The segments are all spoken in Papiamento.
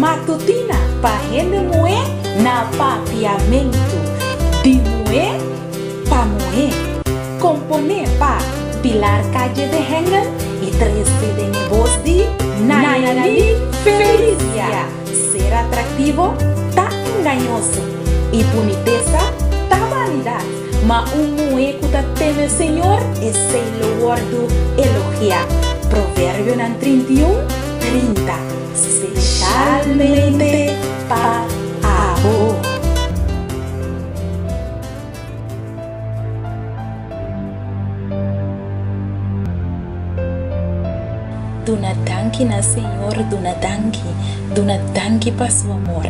Matutina pa hende muhé na Papiamentu. Di muhé pa muhé. Komponé pa Pilar Calle de Hengel i trese den e bos di Nayali Felicia. Ser atraktivo ta engañoso i bunitesa ta banidat, ma un muhé ku ta teme Señor, esei lo wòrdu elogiá. Proverbionan 31, 30. Speshalmente pa abo. Duna danki na Señor, duna danki, duna danki pa su amor.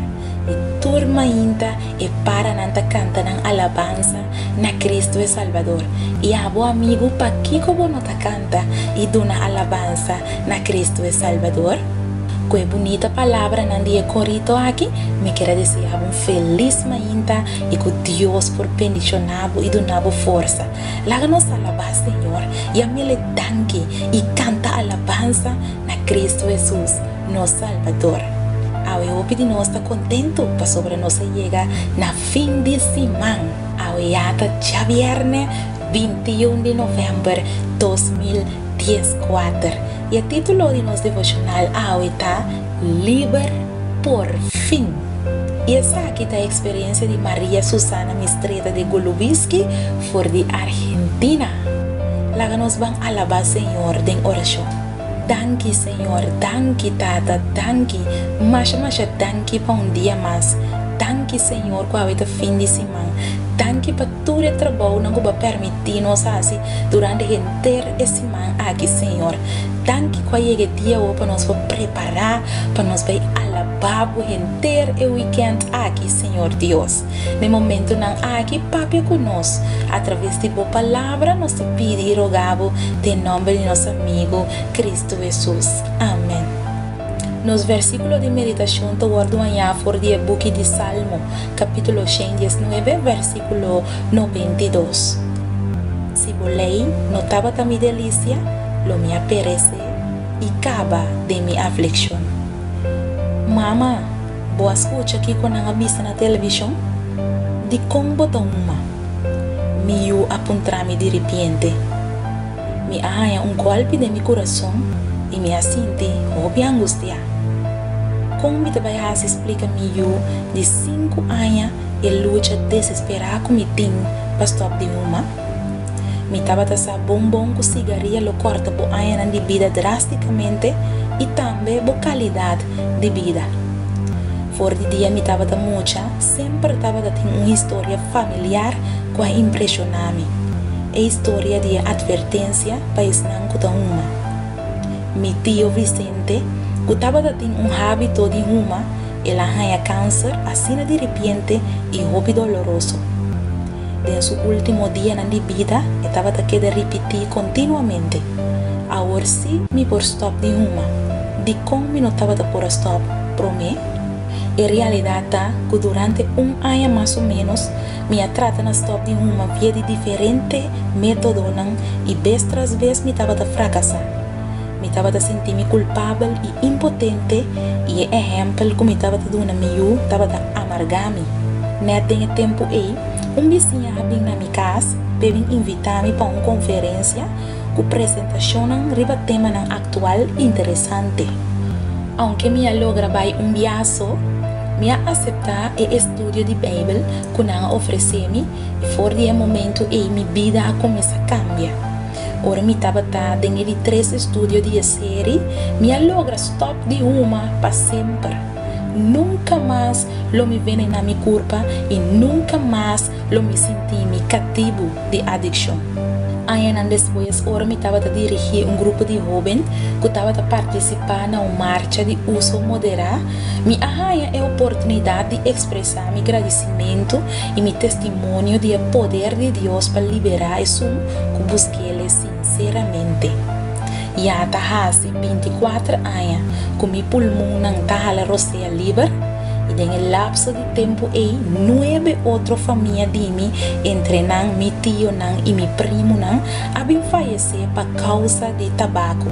I tur mainta e paranan ta kanta nan alabansa na Cristo e Salbador. I abo amigu, pakiko bo no ta kanta i duna alabansa na Cristo e Salbador? Ku e bunita palabranan di e korito aki, mi kier a desea bo un felis mainta i ku Dios por bendishoná bo i duna bo forsa. Laga nos alabá Señor i a mele danki i kanta alabansa na Cristo Hesus, nos Salbador. Awe hopi di nos ta kontentu pasobra nos a yega na fin di siman. Awe ya ta djabièrnè 21 di novèmber 2014 i e título di nos devoshonal awe ta Liber por fin. I esaki ta e eksperensia di Maria Susana Mistreta de Golubiski for di Argentina. Laga nos ban alabá Señor den orashon. Danki Señor, danki Tata, danki, masha masha danki pa un dia mas. Danki Señor ku awe ta fin di siman. Danki pa tur e trabounan ku bo a permití nos hasi durante henter e siman aki Señor. Danki ku a yega e dia awo pa nos por prepará pa nos bai alabá bo henter e wikènt aki Señor Dios. Na e momentunan aki papia ku nos atraves di bo palabra nos ta pidi i roga bo den nòmber di nos amigu Kristu Hesus. Amèn. Nos vèrsikulo di meditashon ta wòrdu hañá for di e buki di Salmo, kapítulo 119, vèrsikulo 92. Si bo lei no tabata mi delisia, lo mi a peresé i kaba den mi aflikshon. Mama, bo a skucha kiko nan a bisa na televishon? Dikon bo ta huma? Mi yu a puntra mi diripiente. Mi a haña un gòlpi den mi kurason i mi a sinti hopi angustiá. Kon mi ta bai hasi splika mi yu di sinku aña e lucha desesperá ku mi tin pa stòp di huma? Mi tabata sa bon bon ku sigaria lo kòrta bo añanan di bida drástikamente i tambe bo kalidat di bida. For di dia mi tabata mucha, semper tabata tin un historia familiar ku a impreshoná mi, e historia di e atvertensia pa esnan ku ta huma. Mi tio Vicente, ku tabata tin un hábito di huma, el a haña kanser asina diripiente i hopi doloroso. Den su último dianan di bida e tabata keda ripití kontinuamente, Awor sí mi por stòp di huma. Dikon mi no tabata por a stòp promé? E realidat ta ku durante un aña mas o ménos mi a trata na stòp di huma via di diferente métodonan i bes tras bes mi tabata frakasá. Mi tabata sinti mi kulpabel i impotente i e ehèmpel ku mi tabata duna mi yu tabata amargá mi. Nèt den e tempu ei, un bisiña a bin na mi kas p'e bin invitá mi pa un konferensia ku presentashonnan riba temanan aktual interesante. Ounke mi a logra bai un biaha so, mi a aseptá e estudio di Beibel ku nan a ofresé mi i for di e momentu ei mi bida a kuminsá kambia. Ora mi tabata den e di tres estudio di e seri, mi a logra stòp di huma pa semper. Nunka mas lo mi venená mi kurpa i nunka mas lo mi sinti mi katibu di adikshon. Añanan despues, ora mi tabata dirigí un grupo di hóben ku tabata partisipá na un marcha di uso moderá, mi a haña e oportunidat di ekspresá mi gradisimentu i mi testimonio di e poder di Dios pa liberá esun ku busk'El sinseramente. Ya ta hasi 24 aña ku mi pulmonnan ta hala rosea liber, i den e lapso di tempu ei nuebe otro famia di mi, entre nan mi tionan i mi primunan, a bin fayesé pa kousa di tabako.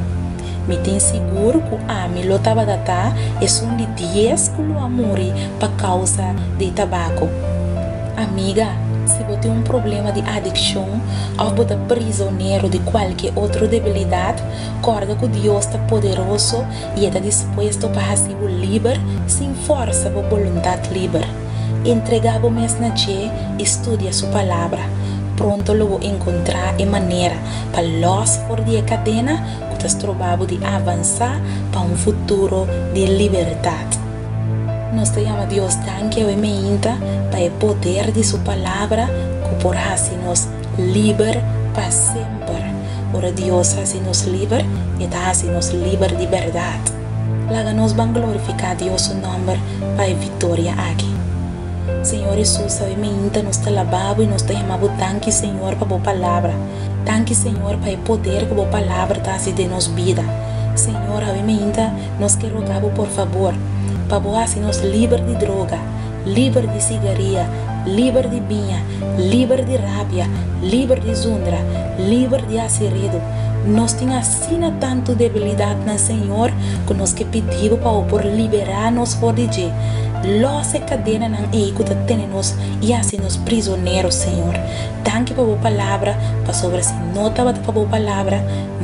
Mi tin sigur ku ami lo tabata ta esun di dies ku lo a muri pa kousa di tabako. Amiga, si bo tin un problema di adikshon òf bo ta prizonero di kualke otro debilidat, kòrda ku Dios ta poderoso i e ta dispuesto pa hasi bo liber sin fòrsa bo boluntat liber. Entregá bo mes na dje i studia su Palabra. Pronto lo bo enkontrá e manera pa lòs for di e kadena ku ta stroba bo di avansá pa un futuro di libertat. Nos ta yama Dios danki awe meinta pa e poder di su Palabra ku por hasi nos liber pa semper. Ora Dios hasi nos liber, e ta hasi nos liber di bèrdat. Laga nos ban glorifiká Dios su nòmber pa e viktoria aki. Señor Hesus, awe meinta nos ta laba bo i nos ta yama bo danki, Señor, pa bo Palabra. Danki, Señor, pa e poder ku bo Palabra ta hasi den nos bida. Señor, awe meinta nos ke roga bo por fabor, pa bo hasi nos liber di droga, liber di sigaria, liber di biña, liber di rabia, liber di zundra, liber di hasi redu. Nos tin asina tantu debilidatnan, Señor, ku nos ke pidi bo pa bo por liberá nos for di dje. Lòs e kadenanan ei ku ta tene nos i hasi nos prizonero, Señor. Danki pa bo palabra, pasobra si no tabata pa bo palabra,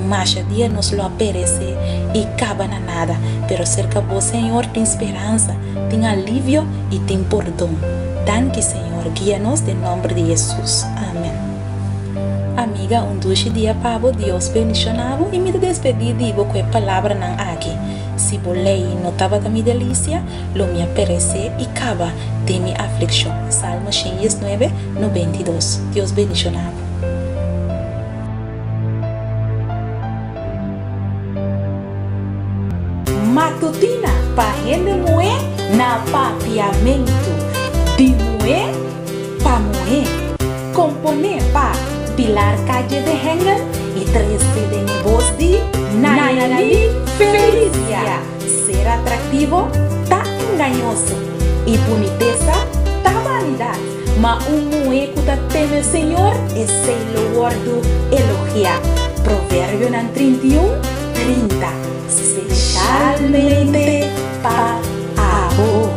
masha dia nos lo a peresé i kaba na nada. Pero serka bo, Señor, tin speransa. Tin alivio y tin pordon. Danki Señor, guia nos den nomber di Jesus. Amen. Amiga un dushi dia pa bo, Dios bendiciona bo y mi ta despedi di bo cu e palabranan aki, Si bo ley no tabata mi delicia, lo mi a perece y caba den mi afliccion. Salmo 119, 92. Dios bendiciona bo. Matutina pa hende muhé na Papiamentu, di muhé pa muhé. Komponé pa Pilar Calle de Hengel i trese den e bos di Nayali Felicia. Ser atraktivo ta engañoso i bunitesa ta banidat, ma un muhé ku ta teme Señor, esei lo wòrdu elogiá. Proverbionan 31, 30. Specialmente pa abo.